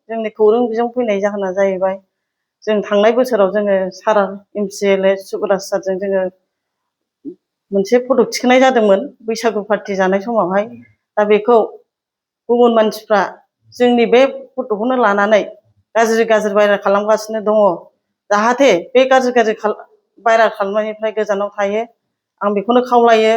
जोंनि खौरां बिजों फैनाय जाहोना जाहैबाय जों थांनाय बोसोराव जोङो सार MCLA सुब्राज सारजों जोङो मोनसे फट' थिखोनाय जादोंमोन बैसागु पार्टि जानाय समावहाय। दा बेखौ गुबुन मानसिफ्रा जोंनि बे फट'खौनो लानानै गाज्रि गाज्रि भाइरेल खालामगासिनो दङ। जाहाथे बे गाज्रि गाज्रि भाइरेल खालामनायनिफ्राय गोजानाव थायो आं बेखौनो खावलायो।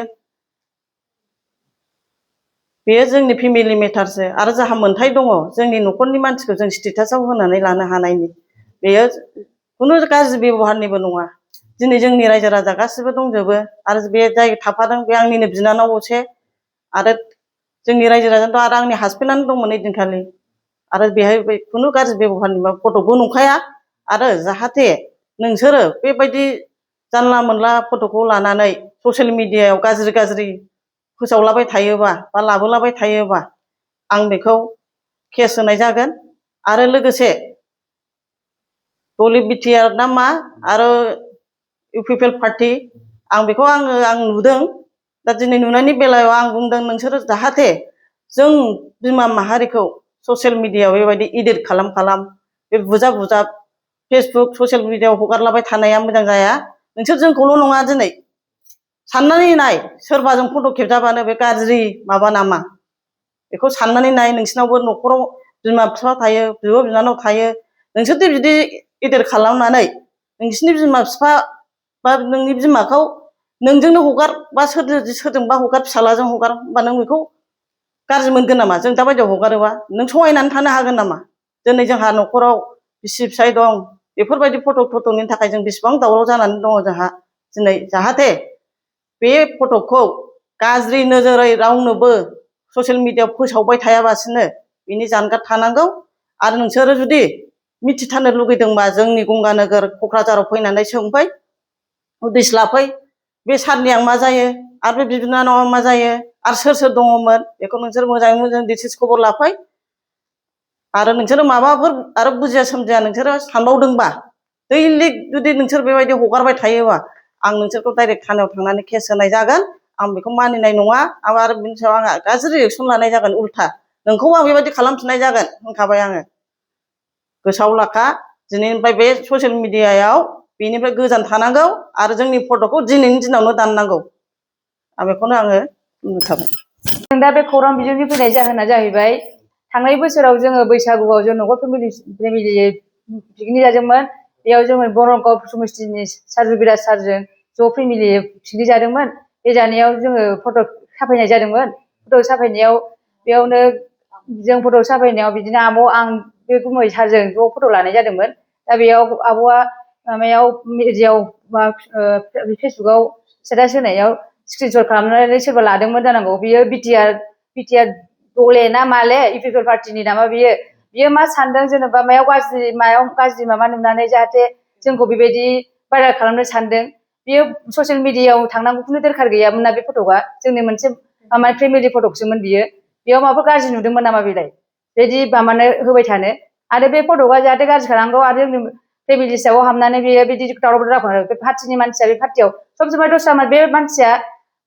बेयो जोंनि फेमिलि मेटारसो आरो जोंहा मोन्थाय दङ जोंनि न'खरनि मानसिखौ जों स्टेटासआव होनानै लानो हानायनि। बेयो खुनु गाज्रि बेब'हारनिबो नङा। दिनै जोंनि रायजो राजा गासिबो दंजोबो आरो बे जाय थाफादों बे आंनिनो बिनानाव असे आरो जोंनि रायजो राजाथ' आरो आंनि हासबेन्डआनो दंमोन ओइदिनखालि आरो बेहाय खुनु गाज्रि बेब'हारनि फट'बो नंखाया। आरो जाहाथे नोंसोरो बेबायदि जानला मोनला फट'खौ लानानै ससियेल मिडियायाव गाज्रि गाज्रि फोसावलाबाय थायोबा बा लाबोलाबाय थायोबा आं बेखौ केस होनाय जागोन। आरो लोगोसे दलित बिटिआर ना मा आरो UPPL पार्टि आं बेखौ आं नुदों। दा दिनै नुनायनि बेलायाव आं बुंदों नोंसोरो जाहाथे जों बिमा माहारिखौ ससियेल मिडियायाव बेबायदि इदिट खालाम बे बुजाब बुजाब फेसबुक ससियेल मिडियायाव हगारलाबाय थानाया मोजां जाया। नोंसोर जोंखौल' नङा दिनै साननानै नाय सोरबा जों फट' खेबजाबानो बे गाज्रि माबा नामा बेखौ साननानै नाय। नोंसिनावबो न'खराव बिमा बिफा थायो बिब' बिनानाव थायो। नोंसोरदि बिदि इदिट खालामनानै नोंसिनि बिमा बिफा बा नोंनि बिमाखौ नोंजोंनो हगार बा सोरजोंबा हगार फिसाज्लाजों हगार होमबा नों बेखौ गाज्रि मोनगोन नामा? जों दा बायदियाव हगारोबा नों सहायनानै थानो हागोन नामा? दिनै जोंहा न'खराव बिसि फिसाय दं बेफोरबायदि फट'नि थाखाय जों बेसेबां दावराव जानानै दङ जोंहा दिनै। जाहाथे बे फट'खौ गाज्रि नोजोरै रावनोबो ससियेल मिडियायाव फोसावबाय थायाबासिनो बिनि जानगार थानांगौ। आरो नोंसोरो जुदि मिथिथारनो लुगैदोंबा जोंनि गंगा नोगोर क'क्राझाराव फैनानै सोंफै उदिस लाफै बे सारनिया मा जायो आरो बे बिनानावा मा जायो आरो सोर सोर दङमोन बेखौ नोंसोर मोजाङै मोजां डिटेल्स खबर लाफै। आरो नोंसोरो माबाफोर आरो बुजिया सोमजिया नोंसोरो सानबावदोंबा दैलि जुदि नोंसोर बेबायदि हगारबाय थायोबा आं नोंसोरखौ डाइरेक्ट थानायाव थांनानै केस होनाय जागोन। आं बेखौ मानिनाय नङा आरो बिनि सायाव आंहा गाज्रि रिएक्सन लानाय जागोन। उल्था नोंखौ आं बेबायदि खालामफिननाय जागोन होनखाबाय आङो। गोसोआव लाखा दिनैनिफ्राय बे ससियेल मिडियायाव बेनिफ्राय गोजान थानांगौ आरो जोंनि फट'खौ दिनैनि दिनावनो दाननांगौ। आं बेखौनो आङो बुंनो थाबाय। जों दा बे खौरां बिजोंनि फैनाय जाहोना जाहैबाय थांनाय बोसोराव जोङो बैसागुआव जों न'खर फेमिलि पिकनिक जादोंमोन। बेयाव जोङो बरनगाव समस्थिनि सार बिराज सारजों ज' फेमिलि पिकनिक जादोंमोन। बे जानायाव जोङो फट' साफायनाय जादोंमोन। फट' साफायनायाव बेयावनो जों फट' साफायनायाव बिदिनो आब' आं बे गुमै सारजों ज' फट' लानाय जादोंमोन। दा बेयाव आब'आ माबायाव मिडियायाव फेसबुकआव स्टेटास होनायाव स्क्रिनशट खालामनानै सोरबा लादोंमोन जानांगौ। बियो बिटिआर दले ना माले UPPL पार्टिनि नामा बियो मा सानदों जेनेबा मायाव गाज्रि माबा नुनानै जाहाथे जोंखौ बेबायदि भाइरेल खालामनो सानदों। बियो ससियेल मिडियायाव थांनांगौखौनो दरखार गैयामोन ना। बे फट'आ जोंनि मोनसे फेमिलि फट'सोमोन बियो। बेयाव माबाफोर गाज्रि नुदोंमोन नामा बेलाय बिदि माबानो होबाय थानो? आरो बे फट'आ जाहाथे गाज्रि खालामनांगौ आरो जोंनि फेमिलि हिसाबाव हाबनानै बेयो बिदि दावराव दावराव बे पार्टिनि मानसिया बे पार्टियाव सब समाय दस्रा बे मानसिया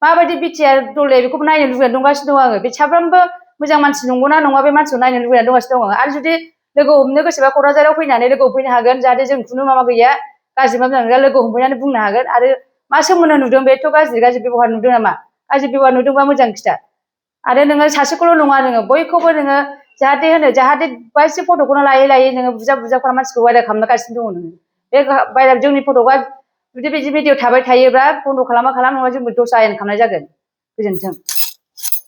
माबायदि बिटिआर दले बेखौबो नायनो लुबैनानै दंगासिनो दं आङो। बे साफ्रोमबो मोजां मानसि नंगौना नङा बे मानसिखौ नायनो लुबैनानै दंगासिनो दङ। आरो जुदि लोगो हमनो गोसोबा क'क्राझाराव फैनानै लोगो हमफैनो हागोन। जाहाथे जों खुनु माबा गैया गाज्रि माबा मोजां लोगो हमफैनानै बुंनो हागोन। आरो मा सोमोन्दो नुदों बेथ' गाज्रि बेब'हार नुदों नामा? गाज्रि बेब'हार नुदोंबा मोजां खिथा। आरो नोङो सासेखौल' नङा नोङो बयखौबो नोङो जाहाथे गासै फट'खौनो लायै लायै नोङो बुरजा खालाम मानसिखौ भाइरेल खालामगासिनो दङ नोङो। बे भाइरेल जोंनि फट'आ जुदि बिदि भिडिअ थाबाय थायोब्ला बन्द' खालामा नङा जोंबो दस्रा आयेन खालामनाय जागोन। गोजोन्थों।